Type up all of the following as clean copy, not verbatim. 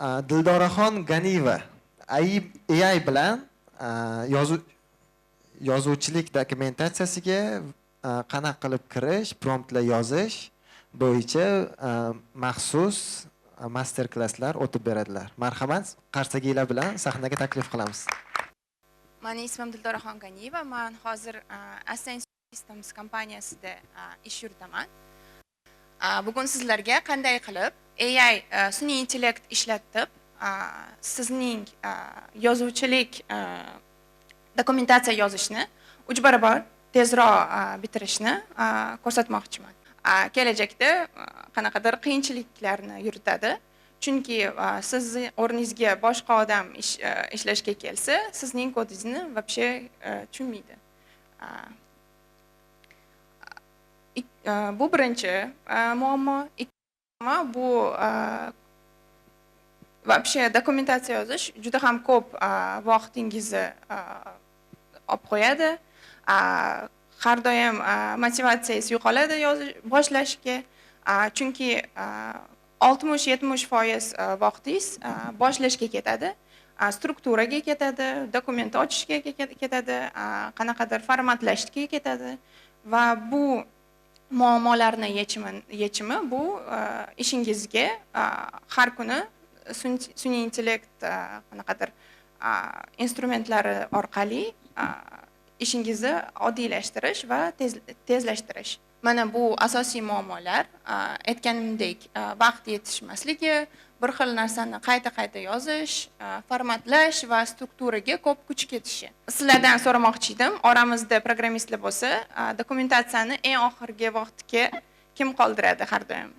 Dildoraxon Ganiyeva AI bilan yozuvchilik dokumentatsiyasiga qanaqa qilib kirish, promptlar yozish bo'yicha maxsus master klasslar o'tib beradilar. Marhamat, qarsakiylar bilan sahnaga taklif qilamiz. Mani ismim Dildoraxon Ganiyeva. Man hozir Ascend Systems kompaniyasida ish yuritaman. Bugun sizlarga qanday qilib AI, sun'iy intellekt ishlatib, sizning yozuvchilik dokumentatsiya yozishni 3 barobar tezroq bitirishni ko'rsatmoqchiman. Kelajakda qanaqadir qiyinchiliklarni yuritadi. Chunki sizni o'rningizga boshqa odam ishlashga kelsa, sizning kodingizni вообще tushunmaydi. Bu birinchi muammo. Ikkinchi muammo bu вообще dokumentatsiya yozish juda ham ko'p vaqtingizni olib qo'yadi. Har doim motivatsiyangiz yo'qoladi yozish boshlashga. Chunki 60-70% vaqtingiz boshlashga ketadi. Strukturaga ketadi, dokument ochishga ketadi, qanaqadir formatlashga ketadi va bu muammolarni yechimi bu ishingizga har kuni sun'iy intellekt qanaqadir instrumentlari orqali ishingizni oddiylashtirish va tezlashtirish. Mana bu asosiy muammolar. Aytganimdek, vaqt yetishmasligi, bir xil narsani qayta-qayta yozish, formatlash va strukturaga ko'p kuch ketishi. Sizlardan so'ramoqchi edim, oramizda programmistlar bo'lsa, dokumentatsiyani eng oxirgi vaqtga kim qoldiradi har doim?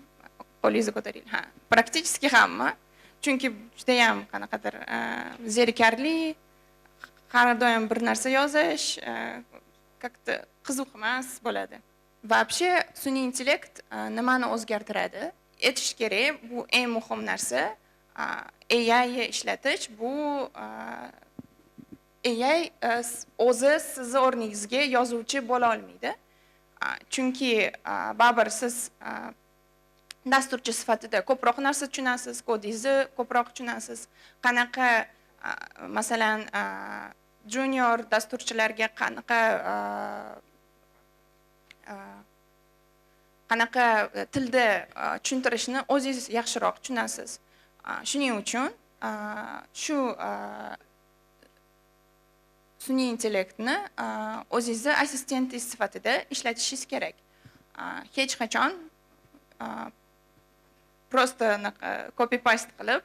Qo'lingizni ko'taring. Ha, практически hamma. Chunki judayam qanaqadir zerikarli, har doim bir narsa yozish как-то qiziq emas bo'ladi. Вообще sun'iy intellekt nimani o'zgartiradi? Aytish kerak, bu eng muhim narsa. AI ishlatish bu AI o'zi sizni o'rningizga yozuvchi bo'la olmaydi. Chunki baribir siz dasturchi sifatida ko'proq narsa tushunasiz, kodingizni ko'proq tushunasiz. Qanaqa masalan, junior dasturchilarga qanaqa tilda tushuntirishni o'zingiz yaxshiroq tushunasiz. Shuning uchun shu sun'iy intellektni o'zingizni assistentingiz sifatida ishlatishingiz kerak. Hech qachon просто anaqa copy paste qilib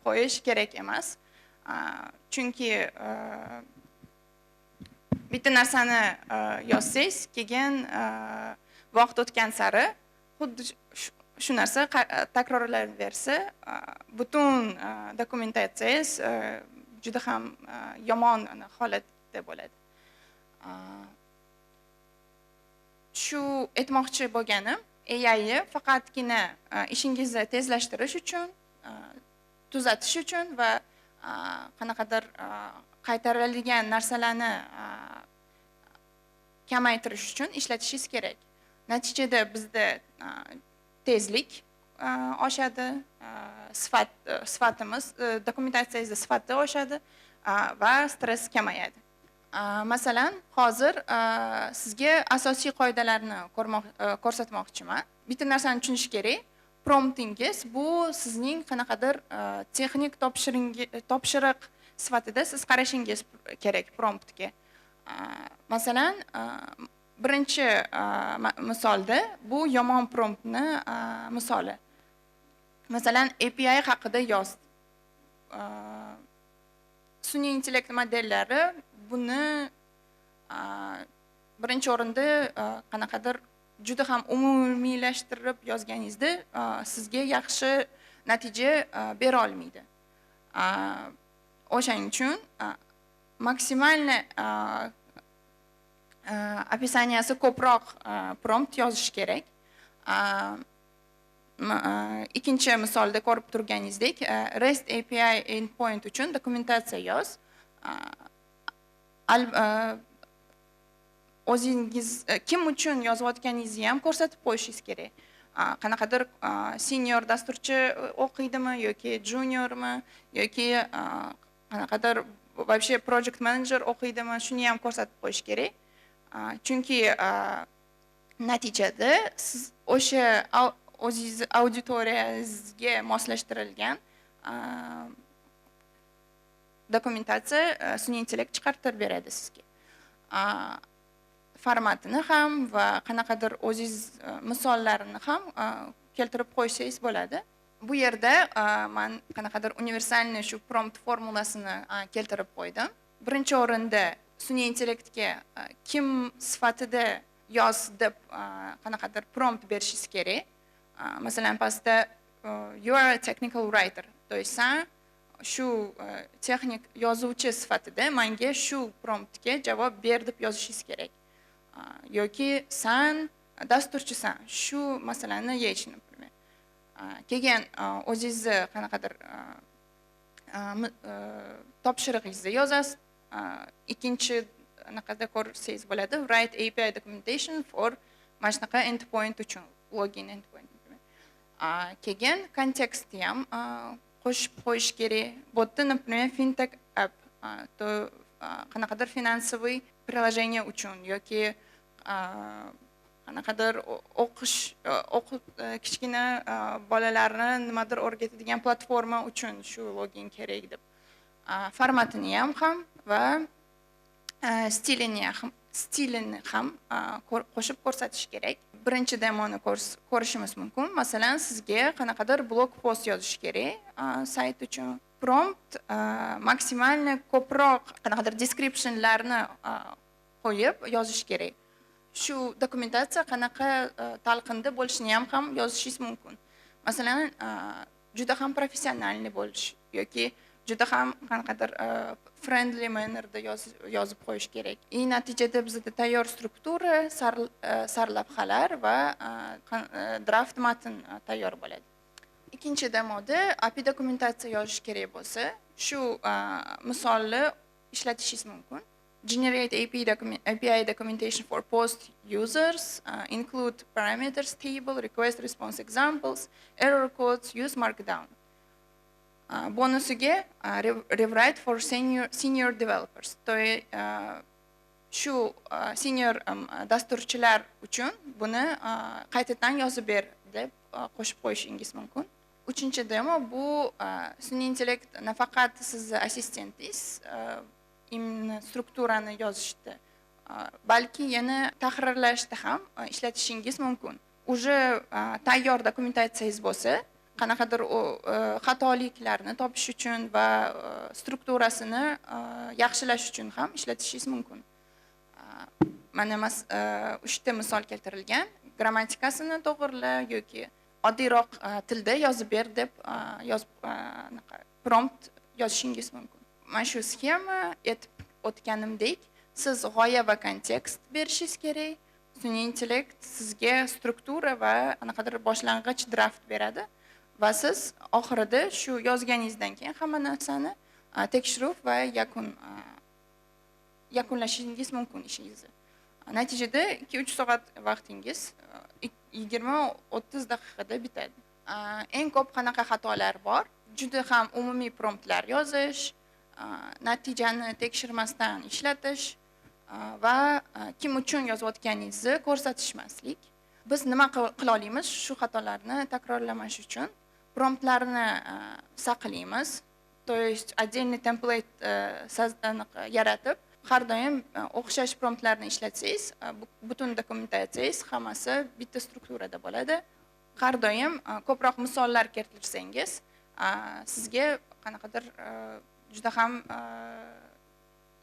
qo'yish kerak emas. Chunki bitta narsani yozsangiz, keyin vaqt o'tgan sari xuddi shu narsa takrorlanaversa, butun dokumentatsiyangiz juda ham yomon holatda bo'ladi. Shu aytmoqchi bo'lganim, AIni faqatgina ishingizni tezlashtirish uchun, tuzatish uchun va qanaqadir qaytariladigan narsalarni kamaytirish uchun ishlatishingiz kerak. Natijada bizda tezlik oshadi, sifatimiz, dokumentatsiyangizni sifati oshadi va stress kamayadi. Masalan, hozir sizga asosiy qoidalarni ko'rsatmoqchiman. Bitta narsani tushunish kerak. Promptingiz bu sizning qanaqadir texnik topshiriq sifatida siz qarashingiz kerak promptga. Masalan, birinchi misolda bu yomon promptni misoli. Masalan, API haqida yoz. Sun'iy intellekt modellari buni birinchi o'rinda qanaqadir juda ham umumiylashtirib yozganingizda sizga yaxshi natija bera olmaydi. O'shaning uchun максимально описания si ko'proq prompt yozish kerak. Ikkinchi misolda ko'rib turganingizdek, REST API endpoint uchun dokumentatsiya yoz. O'zingiz kim uchun yozayotganingizni ham ko'rsatib qo'yishingiz kerak. Qanaqadir senior dasturchi o'qiydimi yoki juniormi yoki qanaqadir вообще project manager o'qiydimi, shuni ham ko'rsatib qo'yish kerak. Chunki natijada siz o'sha o'zingizni auditoriyangizga moslashtirilgan dokumentatsiya sun'iy intellekt chiqartirib beradi sizga. Formatini ham va qanaqadir o'zingiz misollarini ham keltirib qo'ysangiz bo'ladi. Bu yerda man qanaqadir универсальный shu prompt formulasini keltirib qo'ydim. Birinchi o'rinda sun'iy intellektga kim sifatida yoz deb qanaqadir prompt berishingiz kerak. Masalan, pastda "You are a technical writer", то есть san shu texnik yozuvchi sifatida manga shu promptga javob ber deb yozishingiz kerak. Yoki san dasturchisan, shu masalani yech, например. Keyin o'zingizni qanaqadir topshirig'ingizni yozasiz. Ikkinchi anaqada ko'rsangiz bo'ladi: write API documentation for mana shunaqa endpoint uchun, login endpoint, например. Keyin kontekstni ham qo'shib qo'yish kerak. Bu yerda, например, fintech app, то qanaqadir финансовый приложение uchun yoki qanaqadir o'qish, kichkina bolalarni nimadir o'rgatadigan platforma uchun shu login kerak deb. Formatini ham va stilini ham qo'shib ko'rsatish kerak. Birinchi demoni ko'rishimiz mumkin. Masalan, sizga qanaqadir blog post yozish kerak sayt uchun. Prompt максимально ko'proq qanaqadir descriptionlarni qo'yib yozish kerak. Shu dokumentatsiya qanaqa talqinda bo'lishini ham yozishingiz mumkin. Masalan, juda ham профессиональный bo'lish yoki juda ham qanaqadir friendly mannerda yozib qo'yish kerak. И natijada bizda tayyor struktura, sarlavhalar va draft matn tayyor bo'ladi. Ikkinchi demoda API dokumentatsiya yozish kerak bo'lsa, shu misolni ishlatishingiz mumkin. Generate API documentation for post users, include parameters table, request response examples, error codes, use markdown. Bonusiga rewrite for senior developers. То есть shu senior dasturchilar uchun buni qaytadan yozib ber deb qo'shib qo'yishingiz mumkin. Uchinchi demo bu sun'iy intellekt nafaqat sizni assistentingiz, именно strukturani yozishda, balki yana tahrirlashda ham ishlatishingiz mumkin. Уже tayyor dokumentatsiyangiz bo'lsa, qanaqadir u xatoliklarni topish uchun va strukturasini yaxshilash uchun ham ishlatishingiz mumkin. Mana uchta misol keltirilgan: grammatikasini to'g'irla yoki oddiyroq tilda yozib ber deb yozib anaqa prompt yozishingiz mumkin. Mana shu sxema, aytib o'tganimdek, siz g'oya va kontekst berishingiz kerak. Sun'iy intellekt sizga struktura va qanaqadir boshlang'ich draft beradi va siz oxirida shu yozganingizdan keyin hamma narsani tekshiruv va yakunlashingiz mumkin ishingizni. Natijada 2-3 soat vaqtingiz 20-30 daqiqada bitadi. Eng ko'p qanaqa xatolar bor? Juda ham umumiy promptlar yozish, natijani tekshirmasdan ishlatish va kim uchun yozayotganingizni ko'rsatishmaslik. Biz nima qila olamiz shu xatolarni takrorlamash uchun? Promptlarni saqlaymiz, то есть отдельный template anaqa yaratib, har doim o'xshash promptlarni ishlatsangiz, butun dokumentatsiyangiz hammasi bitta strukturada bo'ladi. Har doim ko'proq misollar keltirsangiz, sizga qanaqadir juda ham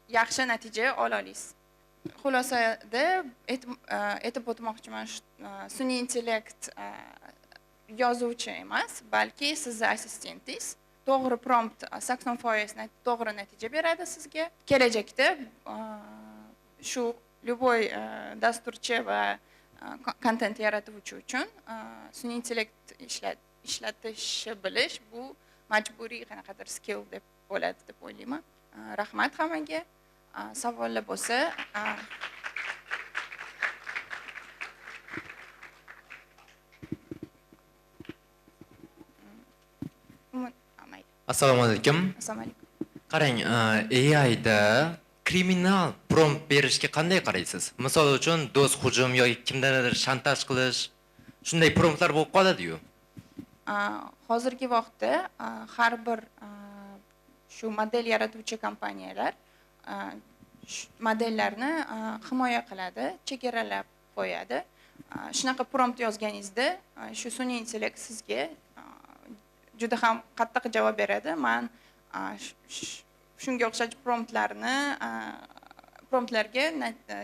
yaxshi natija ola olasiz. Xulosada aytib o'tmoqchiman, sun'iy intellekt yozuvchi emas, balki sizni assistentingiz. To'g'ri prompt 80% to'g'ri natija beradi sizga. Kelajakda shu любой dasturchi va kontent yaratuvchi uchun sun'iy intellekt ishlatishni bilish bu majburiy qanaqadir skill deb bo'ladi deb o'ylayman. Rahmat hammaga. Savollar bo'lsa, Assalomu alaykum. Assalomu alaykum. Qarang, AIda kriminal prompt berishga qanday qaraysiz? Misol uchun, DoS hujum yoki kimdandir shantaj qilish, shunday promptlar bo'lib qoladi-yu. Hozirgi vaqtda har bir shu model yaratuvchi kompaniyalar shu modellarni himoya qiladi, chegaralab qo'yadi. Shunaqa prompt yozganingizda shu sun'iy intellekt sizga juda ham qattiq javob beradi. Man shunga o'xshash promptlarga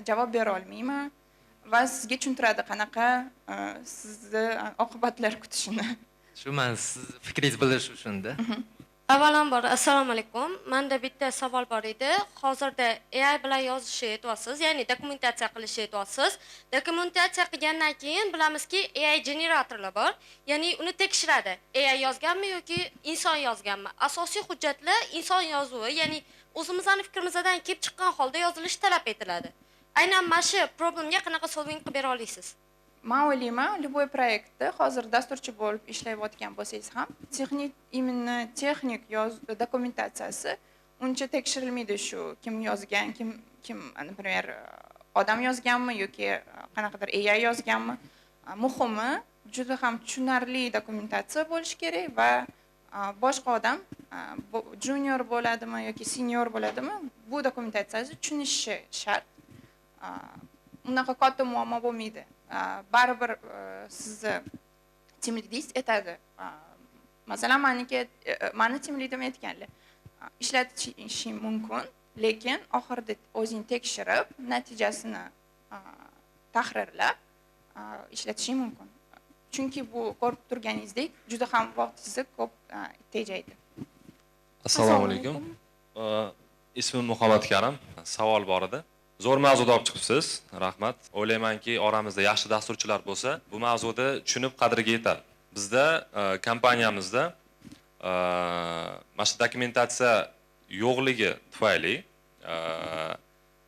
javob bera olmayman va sizga tushuntiradi qanaqa sizni oqibatlar kutishini. Shu man siz fikringizni bilish uchun-da. Avvalambor, assalomu alaykum. Manda bitta savol bor edi. Hozirda AI bilan yozishni aytyapsiz, ya'ni dokumentatsiya qilishni aytyapsiz. Dokumentatsiya qilgandan keyin bilamizki, AI generatorlar bor, ya'ni uni tekshiradi. AI yozganmi yoki inson yozganmi? Asosiy hujjatlar inson yozuvi, ya'ni o'zimizni fikrimizdan kelib chiqqan holda yozilishi talab etiladi. Aynan mana shu problemga qanaqa solving qilib bera olasiz? Man o'ylayman, любой proyektda hozir dasturchi bo'lib ishlayotgan bo'lsangiz ham, texnik, именно texnik yoz dokumentatsiyasi uncha tekshirilmaydi, shu kim yozgan, kim, например, odam yozganmi yoki qanaqadir AI yozganmi. Muhimi, juda ham tushunarli dokumentatsiya bo'lishi kerak va boshqa odam, junior bo'ladimi yoki senior bo'ladimi, bu dokumentatsiyani tushunishi shart. Unaqa katta muammo bo'lmaydi. Baribir sizni team leadingiz aytadi. Masalan, maniki, mani team leadim aytganlar: "Ishlatishing mumkin, lekin oxirida o'zing tekshirib, natijasini tahrirlab ishlatishing mumkin", chunki bu, ko'rib turganingizdek, juda ham vaqtingizni ko'p tejaydi. Assalomu alaykum. Ismim Muhammad Karim. Savol bor edi. Zo'r mavzuda olib chiqibsiz. Rahmat. O'ylaymanki, oramizda yaxshi dasturchilar bo'lsa, bu mavzuni tushunib qadriga yetadi. Bizda kompaniyamizda mana shu dokumentatsiya yo'qligi tufayli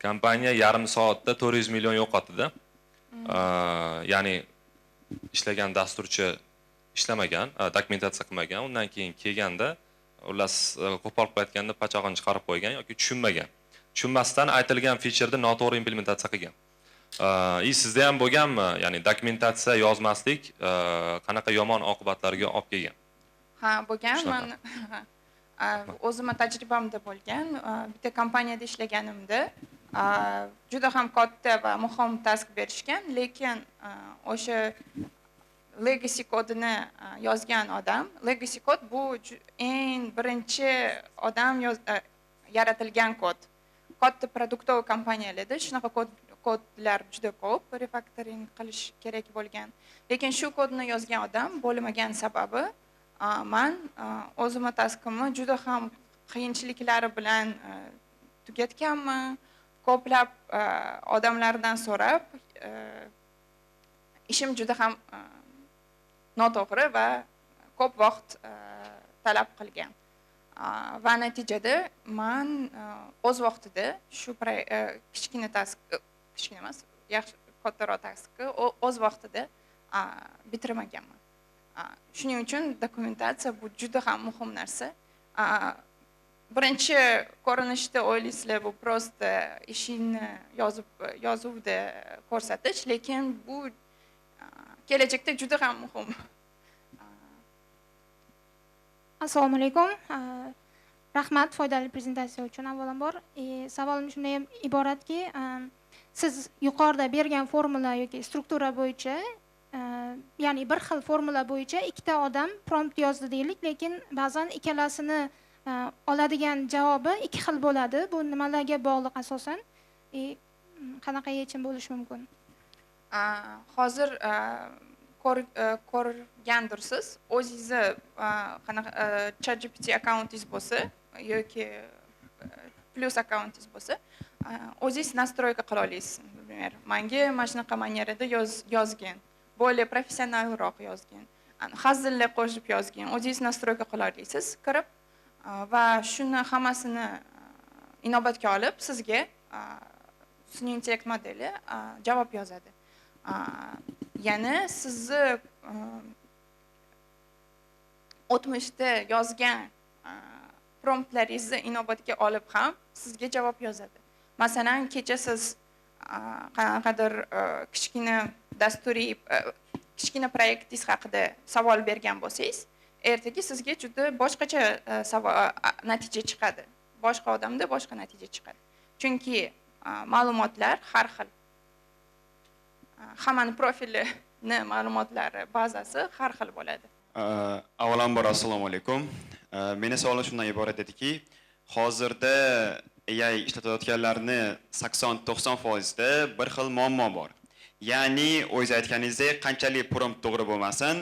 kompaniya yarim soatda 400 million yo'qotdi. Ya'ni ishlagan dasturchi ishlamagan, dokumentatsiya qilmagan. Undan keyin kelganda, xullas, qo'pol qilib aytganda, pachog'ini chiqarib qo'ygan yoki tushunmagan. Tushunmasdan aytilgan featureni noto'g'ri implementatsiya qilgan. И sizda ham bo'lganmi? Ya'ni dokumentatsiya yozmaslik qanaqa yomon oqibatlarga olib kelgan? Ha, bo'lgan. Shunaqa. Man, ha, o'zimni tajribamda bo'lgan. Bitta kompaniyada ishlaganimda juda ham katta va muhim task berishgan, lekin o'sha legacy kodini yozgan odam, legacy kod bu eng birinchi odam yaratilgan kod. Katta продуктовый kompaniyalarda shunaqa kodlar juda ko'p, refaktoring qilish kerak bo'lgan. Lekin shu kodni yozgan odam bo'lmagan sababi man o'zimni taskimni juda ham qiyinchiliklari bilan tugatganman. Ko'plab odamlardan so'rab, ishim juda ham noto'g'ri va ko'p vaqt talab qilgan. Va natijada man o'z vaqtida shu kichkina task, kichkina emas, yaxshi kattaroq taskni o'z vaqtida bitirmaganman. Shuning uchun dokumentatsiya bu juda ham muhim narsa. Birinchi ko'rinishda o'ylaysizlar, bu просто ishingni yozib, yozuvda ko'rsatish, lekin bu kelajakda juda ham muhim. Assalomu alaykum. Rahmat foydali prezentatsiya uchun avvalambor. Savolim shundan iboratki, siz yuqorida bergan formula yoki struktura bo'yicha, ya'ni bir xil formula bo'yicha ikkita odam prompt yozdi deylik, lekin ba'zan ikkalasini oladigan javobi ikki xil bo'ladi. Bu nimalarga bog'liq asosan? Qanaqa yechim bo'lishi mumkin? Hozir ko'rgandirsiz, o'zingizni qanaqa ChatGPT akkauntingiz bo'lsa yoki plus akkauntingiz bo'lsa, o'zingiz настройка qila olasiz. Например, manga mana shunaqa manerada yozgin, более professionalroq yozgin, hazillar qo'shib yozgin. O'zingiz настройка qila olasiz kirib va shuni hammasini inobatga olib, sizga sun'iy intellekt modeli javob yozadi. Yana sizni o'tmishda yozgan Promptlaringizni inobatga olib ham sizga javob yozadi. Masalan, kecha siz qanaqadir kichkina dasturiy kichkina proyektingiz haqida savol bergan bo'lsangiz, ertaga sizga juda boshqacha savol, natija chiqadi. Boshqa odamda boshqa natija chiqadi. Chunki ma'lumotlar har xil. Hammani profilini ma'lumotlari bazasi har xil bo'ladi. Avvalambor, assalomu alaykum. Meni savolim shundan iborat ediki, hozirda AI ishlatayotganlarni 80-90 foizida bir xil muammo bor. Ya'ni o'zingiz aytganingizdek, qanchalik prompt to'g'ri bo'lmasin,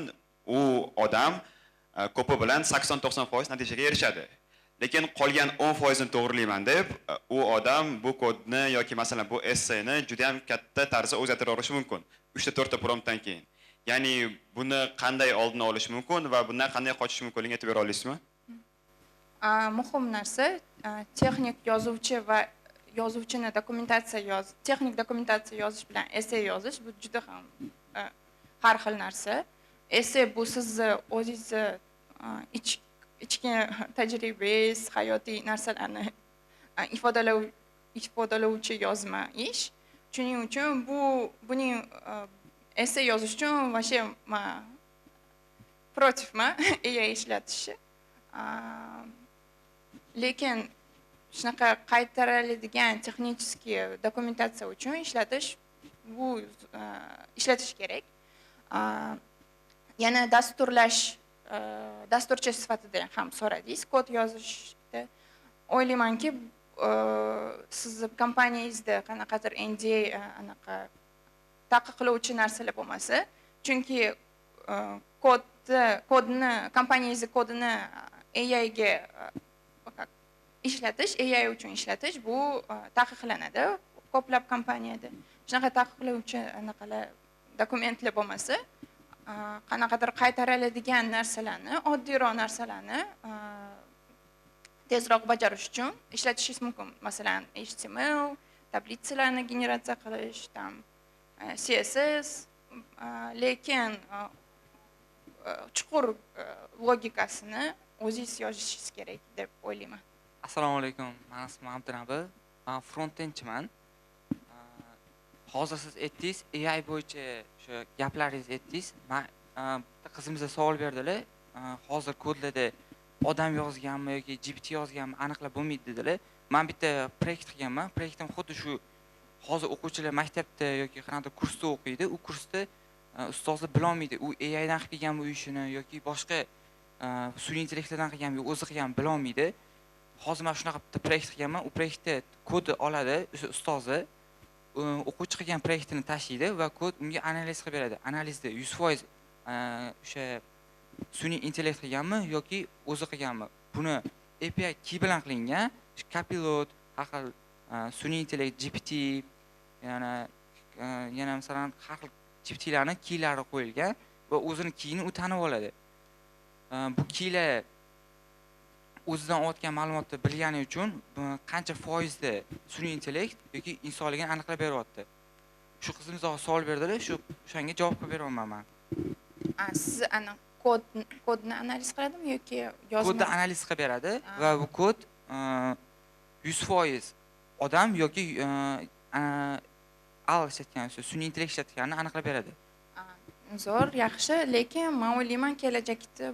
u odam ko'pi bilan 80-90 foiz natijaga erishadi. Lekin qolgan 10 foizini to'g'rilayman deb u odam bu kodni yoki, masalan, bu essayni juda ham katta tarzda o'zgartira olishi mumkin. 3 ta 4 ta promptdan keyin. Ya'ni buni qanday oldini olish mumkin va bundan qanday qochish mumkinligini aytib bera olasizmi? Muhim narsa, texnik yozuvchi va yozuvchini dokumentatsiya yoz texnik dokumentatsiya yozish bilan essay yozish bu juda ham har xil narsa. Essay bu sizni o'zingizni ichki tajribangiz, hayotiy narsalarni ifodalovchi yozma ish. Shuning uchun buning essay yozish uchun вообще man против man AI ishlatishni. Lekin shunaqa qaytariladigan технический dokumentatsiya uchun ishlatish, bu ishlatish kerak. Yana dasturlash, dasturchi sifatida ham so'radingiz, kod yozishda. O'ylaymanki, sizni kompaniyangizda qanaqadir NDA, anaqa taqiqlovchi narsalar bo'lmasa, chunki kodni, kompaniyangizni kodini AIga ishlatish, AI uchun ishlatish bu taqiqlanadi ko'plab kompaniyada. Shunaqa taqiqlovchi anaqalar, dokumentlar bo'lmasa, qanaqadir qaytariladigan narsalarni, oddiyroq narsalarni tezroq bajarish uchun ishlatishingiz mumkin. Masalan, HTML tablitsalarni generatsiya qilish, там CSS, lekin chuqur logikasini o'zingiz yozishingiz kerak deb o'ylayman. Assalomu alaykum, mani ismim Abdunabi, man frontendchiman. Hozir siz aytdingiz, AI bo'yicha o'sha gaplaringizni aytdingiz. Man bitta qizimizga savol berdilar. Hozir kodlarda odam yozganmi yoki GPT yozganmi, aniqlab bo'lmaydi dedilar. Man bitta proyekt qilganman. Proyektim xuddi shu hozir o'quvchilar maktabda yoki qanaqadir kursda o'qiydi. U kursda ustozlar bilolmaydi, u AIdan qilib kelganmi u ishini yoki boshqa sun'iy intellektlardan qilganmi, o'zi qilganmi, bilolmaydi. Hozir man shunaqa bitta proyekt qilganman. U proyektda kodi oladi o'sha ustozi, o'quvchi qilgan proyektini tashlaydi va kod unga analiz qilib beradi. Analizda 100% o'sha sun'iy intellekt qilganmi yoki o'zi qilganmi, buni API key bilan qilingan. Copilot, har xil sun'iy intellekt, GPT, yana masalan har xil GPTlarni keylari qo'yilgan va o'zini keyini u tanib oladi. Bu keylar o'zidan olayotgan ma'lumotni bilgani uchun qancha foizda sun'iy intellekt yoki insonligini aniqlab beryapti. Shu qizimiz hozir savol berdilar, shu o'shanga javob qilib beryapman man. Siz ana kodni analiz qiladimi yoki yozma? Kodni analiz qilib beradi va bu kod 100% odam yoki AI ishlatgan, sun'iy intellekt ishlatganini aniqlab beradi. Zo'r, yaxshi, lekin man o'ylayman, kelajakda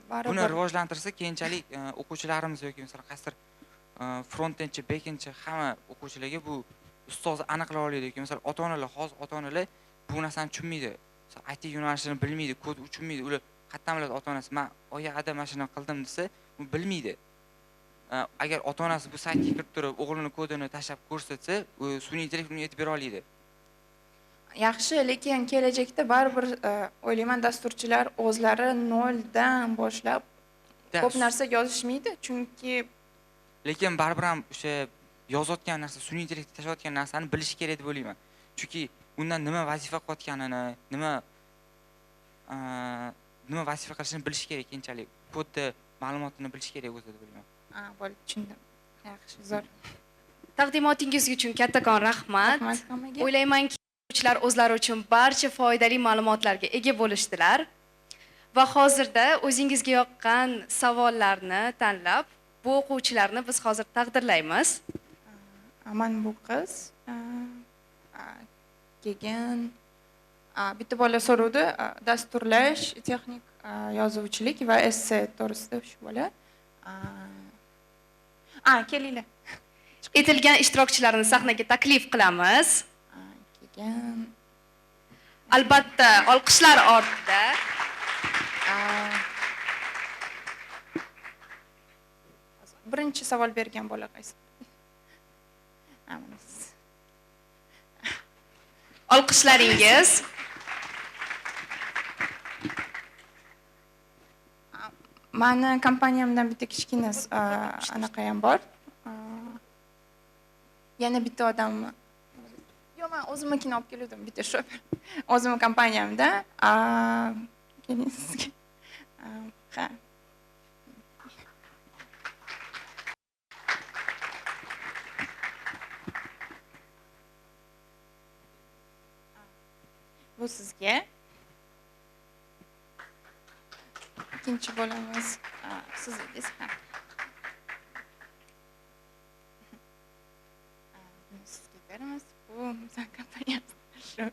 baribir Buni rivojlantirsa, keyinchalik o'quvchilarimiz yoki masalan qaysidir frontendchi, backendchi, hamma o'quvchilarga bu ustoz aniqlay oladi yoki masalan ota onalar hozir ota onalar bu narsani tushunmaydi. Masalan, IT yo'nalishini bilmaydi, kod tushunmaydi. Ular qayerdan biladi ota onasi, man oyi, ada, mana shuni qildim desa, u bilmaydi. Agar ota onasi bu saytga kirib turib, o'g'lini kodini tashlab ko'rsatsa, u sun'iy intellekt unga aytib bera oladi. Yaxshi, lekin kelajakda baribir o'ylayman, dasturchilar o'zlari noldan boshlab ko'p narsa yozishmaydi, chunki Lekin baribir ham o'sha yozayotgan narsa, sun'iy intellektga tashlayotgan narsani bilishi kerak deb o'ylayman. Chunki undan nima vazifa qilayotganini, nima vazifa qilishini bilishi kerak keyinchalik. Kodda ma'lumotini bilishi kerak o'zi deb o'ylayman. Bo'ldi, tushundim. Yaxshi, zo'r. Taqdimotingiz uchun kattakon rahmat. Rahmat hammaga. O'ylaymanki, o'quvchilar o'zlari uchun barcha foydali ma'lumotlarga ega bo'lishdilar. Va hozirda o'zingizga yoqqan savollarni tanlab, Bu o'quvchilarni biz hozir taqdirlaymiz. Mana bu qiz. Keyin bitta bola so'rovdi, dasturlash, texnik yozuvchilik va esse to'g'risida shu bola. Kelinglar. Aytilgan ishtirokchilarni sahnaga taklif qilamiz. Keyin albatta olqishlar ortida. Birinchi savol bergan bola qaysi? Mana siz. Olqishlaringiz. Mani kompaniyamdan bitta kichkina anaqa ham bor. Yana bitta odamni. Yo'q, men o'zimnikini olib keluvdim, bitta shopper. O'zimni kompaniyamda. Keling sizga. Ha. Bu sizga. Ikkinchi bolamiz, siz edingiz. Ha. Buni sizga beramiz. Bu bizning kompaniyamiz. Shu.